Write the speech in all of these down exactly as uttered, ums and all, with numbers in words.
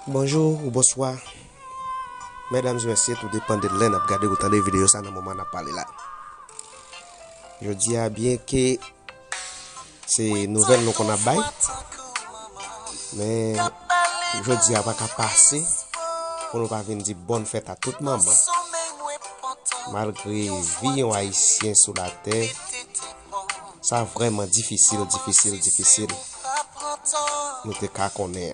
Bonjou ou bonswa. Medam e mesye, tou depann de lè n ap gade ou tande videyo sa nan moman n ap pale la. Jodi a, byenke se nouvèl nou konn ap bay, men jodi a pa ka pase pou nou pa vin di bòn fèt a tout manman. Malgre vi yon Ayisyen sou latè, sa vrèman difisil, difisil, difisil. Nou te ka konnen.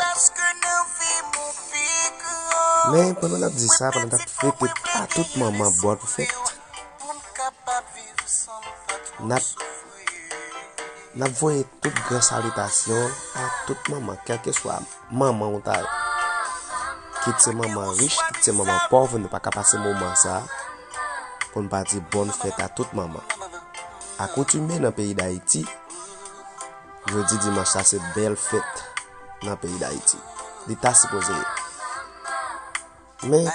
Men pandan n ap di sa, pandan n ap fete a tout manman bòn fèt, n ap, n ap voye tout gran salitasyon a tout manman, kèlkeswa manman ou ta ye. Kit se manman rich, kit se manman pòv, nou pa ka pase moman sa a pou n pa di bòn fèt a tout manman. Akoutume nan peyi Dayiti, jodi dimanch sa se bèl fèt nan peyi Dayiti. Li ta sipoze ye. Men,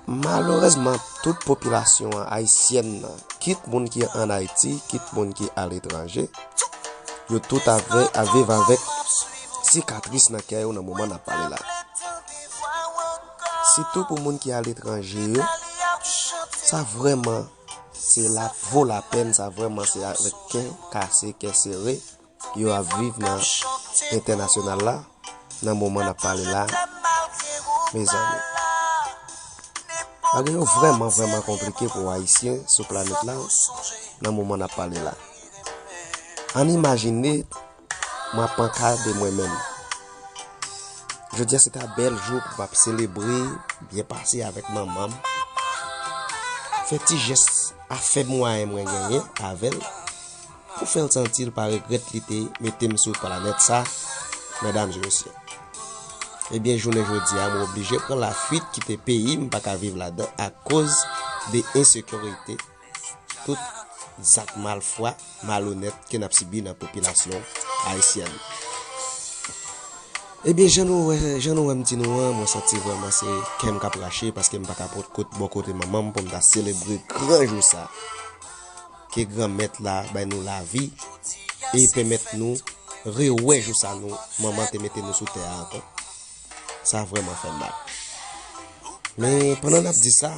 malerezman, tout popilasyon an ayisyèn nan, kit moun ki ann Ayiti, kit moun ki aletranje, yo tout ap viv avèk sikatris nan kè yo nan moman n ap pale la. Sitou pou moun ki aletranje yo, sa vrèman se la, vo lapèn, sa vrèman se avèk kè kase, kè sere yo ap viv nan entènasyonal la, nan moman n ap pale la, mezanmi. Bagay yo vrèman, vrèman konplike pou Ayisyen sou planèt la, nan moman n ap pale la. Ann imajine, mwen ap pran ka de mwen menm. Jodi a se ta bèl jou pou m ap selebre, byen pase avèk manman m. Fè ti jès a fèb mwayen mwen genyen avè l, pou fè l santi l pa regrèt li te mete m sou planèt sa, medam e mesye. Ebyen, jounen jodi a, mwen oblije pran lafuit kite peyi m, m pa ka viv ladan akoz de ensekirite, tout zak malfwa, malonèt ke n ap sibi nan popilasyon ayisyèn. Ebyen, jan nou wè, jan nou wè m di nou an, mwen santi vrèman se kè m k ap rache paske m pa ka pot kot bò kote manman m pou m ta selebre gran jou sa. Ke Granmèt la bay nou lavi e pèmèt nou rewè jou sa nou manman te mete nou sou tè a ankò. Sa vrèman fè m mal. Men pandan n ap di sa,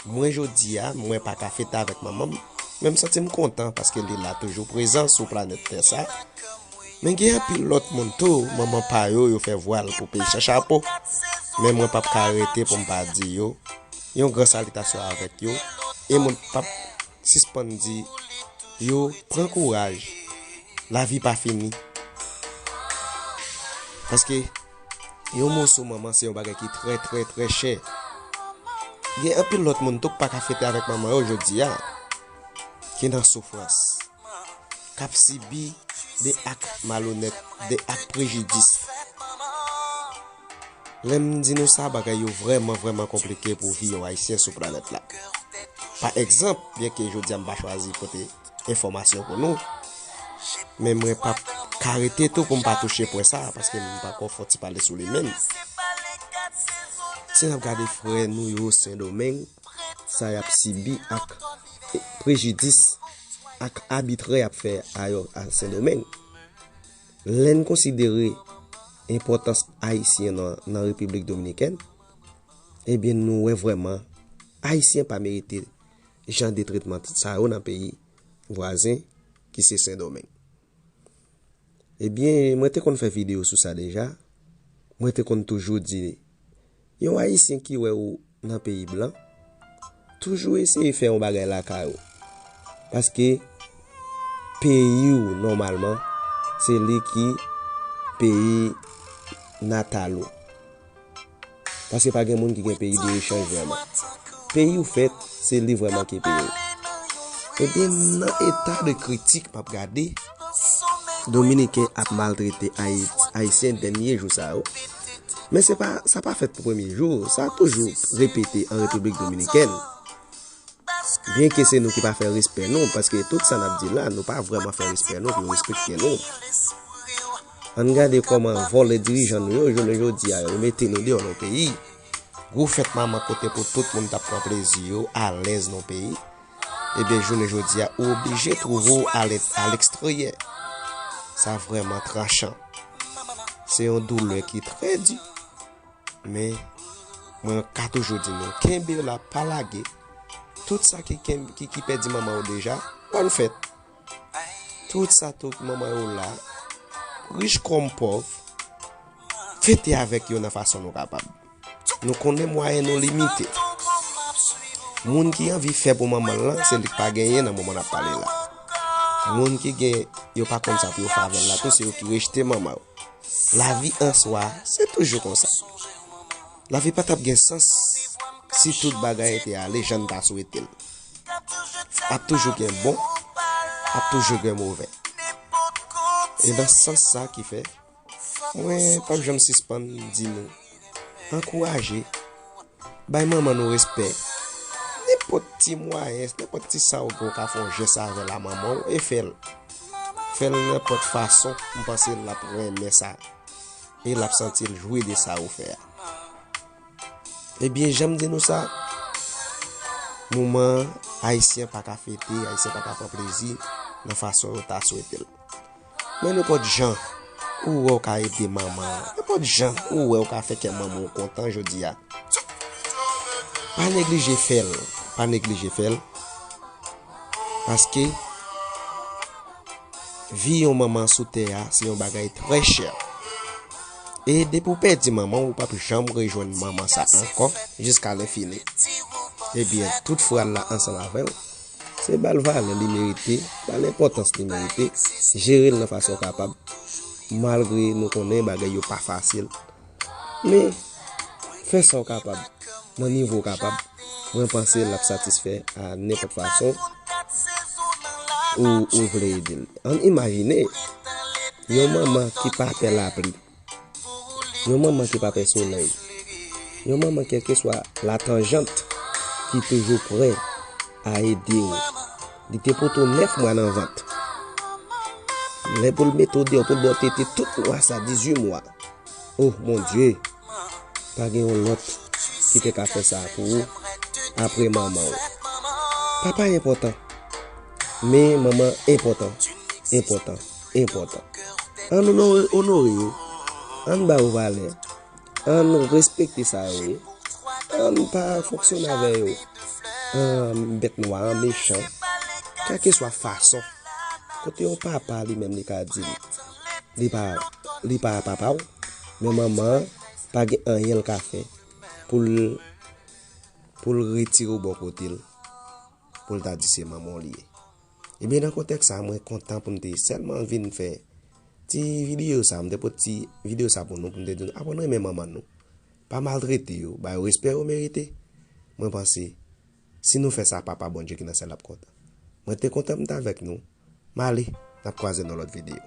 mwen jodi a, mwen pa ka fete avèk manman m, men m santi m kontan paske li la toujou prezan sou planèt tè sa. Men gen anpil lòt moun tou, manman pa yo, yo fè vwal pou peyi chachapo. Men mwen p ap ka rete pou m pa di yo yon gran salitasyon avèk yo, e mwen p ap sispann di yo pran kouraj. Lavi pa fini. Paske yon moso manman se yon bagay ki trè, trè, trè chè. Gen anpil lòt moun tou k pa ka fete avèk manman yo jodi a, ki nan soufrans, k ap sibi de ak malonèt, de ak prejidis. Lè m di nou sa, bagay yo vrèman, vrèman konplike pou vi yon Ayisyen sou planèt la. Pa egzanp, byenke jodi a m pa chwazi pote enfòmasyon pou nou, men mwen p ap ka rete tou pou m pa touche pwen sa a, paske m pa ko fon ti pale sou li menm. Si n ap gade frè nou yo Sendomeng, sa y ap sibi ak prejidis, ak abitrè y ap fè a yo a Sendomeng. Lè n konsidere enpòtans Ayisyen nan, nan Repiblik Dominikèn, ebyen, nou wè vrèman, Ayisyen pa merite jan de tretman sa yo nan peyi vwazen, ki se Sendomeng. Ebyen, mwen te konn fè videyo sou sa deja. Mwen te konn toujou di, yon Ayisyen ki wè ou nan peyi blan, toujou eseye fè yon bagay lakay ou. Paske peyi w, nòmalman, se li ki peyi natal ou. Paske pa gen moun ki gen peyi de echanj vrèman. Peyi w fèt, se li vrèman ki peyi w. Ebyen, nan eta de kritik m ap gade, Dominiken ap maltrete Ayit-, Ayisyen dènye jou sa yo. Men se pa, sa pa fèt pou premye jou, sa toujou repete an Repiblik Dominikèn. Byenke se nou ki pa fè respè nou, paske tout sa n ap di la, nou pa vrèman fè respè nou pou yo respekte nou. Ann gade kòman vòlè dirijan nou yo, jounen jodi a, yo mete nou deyò nan peyi. Gwo fèt manman kote pou tout moun t ap pran plezi yo, alèz nan peyi. Ebyen, jounen jodi a, ou oblije twouve w alè-, alekstrèyè. Sa vrèman tranchan. Se yon doulè ki trè di. Men, mwen ka toujou di nou, kenbe la, pa lage. Tout sa ki, ki, ki pèdi manman yo deja, konn fèt. Tout sa tout manman yo la, rich kòm pòv, fete avèk yo nan fason nou kapab. Nou konnen mwayen nou limite. Moun ki anvi fè pou manman l lan, se li k pa genyen nan moman n ap pale la. Moun ki gen, yo pa konn sa pou yo fè avè l la tou, se yo ki rejte manman yo. Lavi an swa, se toujou konsa. Lavi pa t ap gen sans si tout bagay te ale jan n ta swete l. Ap toujou gen bon, ap toujou gen movè. E nan sans sa ki fè, mwen p ap janm sispann di nou, ankouraje, bay manman nou respè. Nenpòt ti mwayen, nenpòt ti sa ou gen, ou ka fè yon jès avè l a manman w e fè l. Fè l nenpòt fason, m panse l ap renmen sa. E l ap santi l jwi de sa ou fè a. Ebyen, jan m di nou sa, moman an, Ayisyen pa ka fete, Ayisyen pa ka pran plezi nan fason yo ta swete l. Men nenpòt jan ou wè w ka ede manman an, nenpòt jan ou wè w ka fè kè manman w kontan jodi a, pa neglije fè l, pa neglije fè l, paske vi yon manman sou tè a, se yon bagay trè chè. E depi w pèdi manman w, ou p ap janm rejwenn manman sa ankò jiska lenfini. Ebyen, tout fwa l la ansanm avè w, se ba l valè li merite, ba l enpòtans li merite, jere l nan fason w kapab, malgre nou konnen bagay yo pa fasil. Men, fè sa w kapab, nan nivo w kapab, mwen panse l ap satisfè a nenpòt fason ou, ou vle ede l. Ann imajine, yon manman ki pa pè lapli, yon manman ki pa pè solèy, yon manman kèlkeswa latanjant ki toujou prè a ede w. Li te poto nèf mwa nan vant. Lè pou l mete w deyò, pou l ba w tete tout mwa sa, dizuit mwa. Oh, mon Dieu, pa gen yon lòt ki te ka fè sa pou ou apre manman w. Papa enpòtan, men manman enpòtan, enpòtan, enpòtan. Ann onore, onore yo, ann ba yo valè, ann respekte sa yo ye, ann pa fonksyone avè yo an bèt nwa, an mechan, kèlkeswa fason. Kote yon papa li menm li ka di l, li pa, li pa papa w, men manman an pa gen anyen l ka fè pou l, pou l retire w bò kote l, pou l ta di se manman w li ye. Ebyen, nan kontèks sa, mwen kontan pou m te sèlman vin fè ti videyo sa, m te pote ti videyo sa pou nou, pou m te di nou, aprann renmen manman nou. Pa maltrete yo, ba yo respè yo merite. Mwen panse, si nou fè sa, Papa Bondye ki nan syèl ap kontan. Mwen te kontan pou m t avèk nou. M ale, n ap kwaze nan lòt videyo.